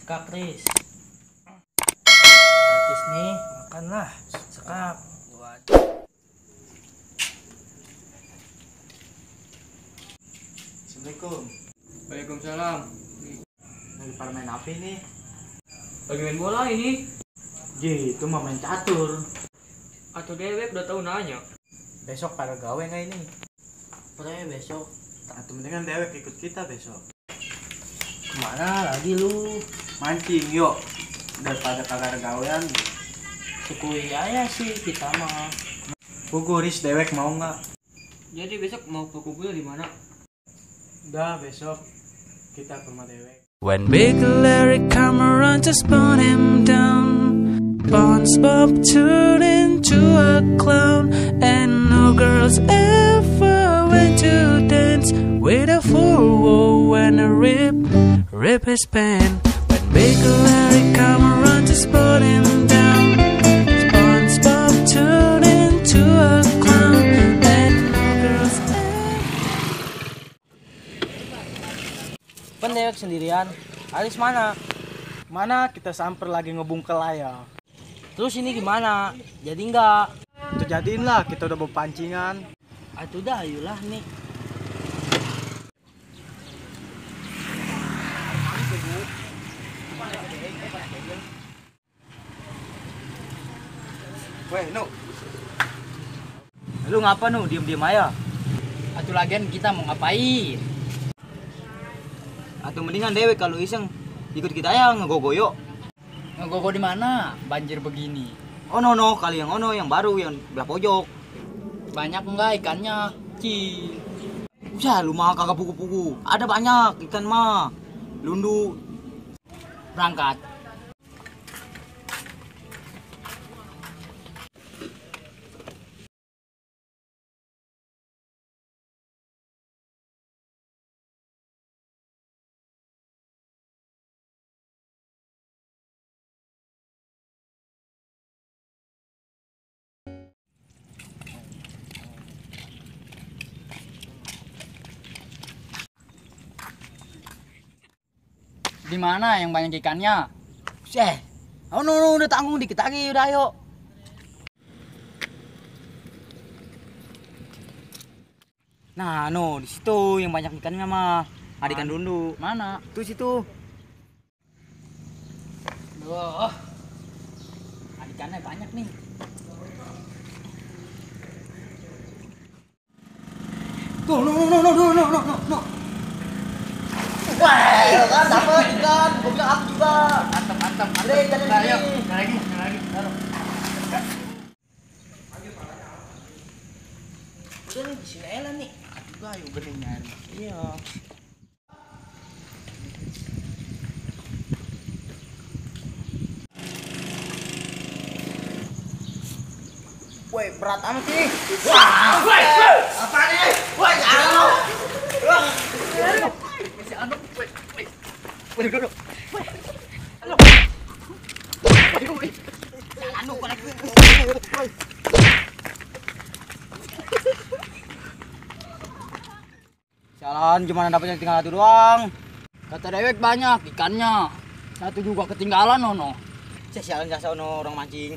Sekap, Tris. Gratis nih, makanlah. Sekap. Buat. Assalamualaikum. Waalaikumsalam. Lagi pada main apa nih? Lagi main bola ini. Gitu mah main catur. Atau dewek udah tahu nanya. Besok pada gawe nggak ini? Pre besok. Atau mendingan dewek ikut kita besok. Kemana lagi lu? Mancing yuk. Daripada kagak ada gawean. Sekui aja sih kita mah. Guris dewek mau nggak? Jadi besok mau berkumpul di mana? Udah besok kita ke rumah dewek. When Big Larry come around to spawn him down, SpongeBob turned into a clown, and no girls ever went to dance with a full and a rip his pants. When Big Larry come around to spawn him down, SpongeBob turned into a clown, and no girls ever. Dewek sendirian. Aris mana? Mana kita samper lagi ngebungkel ayam. Terus ini gimana? Jadi enggak? Itu jadiin lah, kita udah berpancingan. Atuh dah, ayolah nih. Weh, Nu. Lu ngapa nu? Diem-diem aja. Atuh lagian kita mau ngapain? Atau mendingan dewek kalau iseng ikut kita ya ngegogo yuk. Ngegogo di mana? Banjir begini. No, kali yang yang baru yang belah pojok. Banyak enggak ikannya? Usah lu mah kagak pugu-pugu. Ada banyak ikan mah. Lundu. Berangkat. Di mana yang banyak ikannya? No, udah tanggung dikit lagi, udah ayo. Nah, di situ yang banyak ikannya mah. Ada ikan dundu. Mana? Tuh situ. Wah. Ikannya banyak nih. Tuh, no. Wah, kan dapat ikan. Gua bilang aku juga. Mantap. Ada ikan di sini. Lagi. Udah nih, di sini aja nih. Juga ayo bening air. Iya. Woi, berat amat sih. Wah, apa nih? Wah, jangan. Masih anu. Waduh, duduk. Jalan gimana dapetnya tinggal satu doang. Kata dewek banyak ikannya. Satu juga ketinggalan ono. Sialan jasa orang mancing.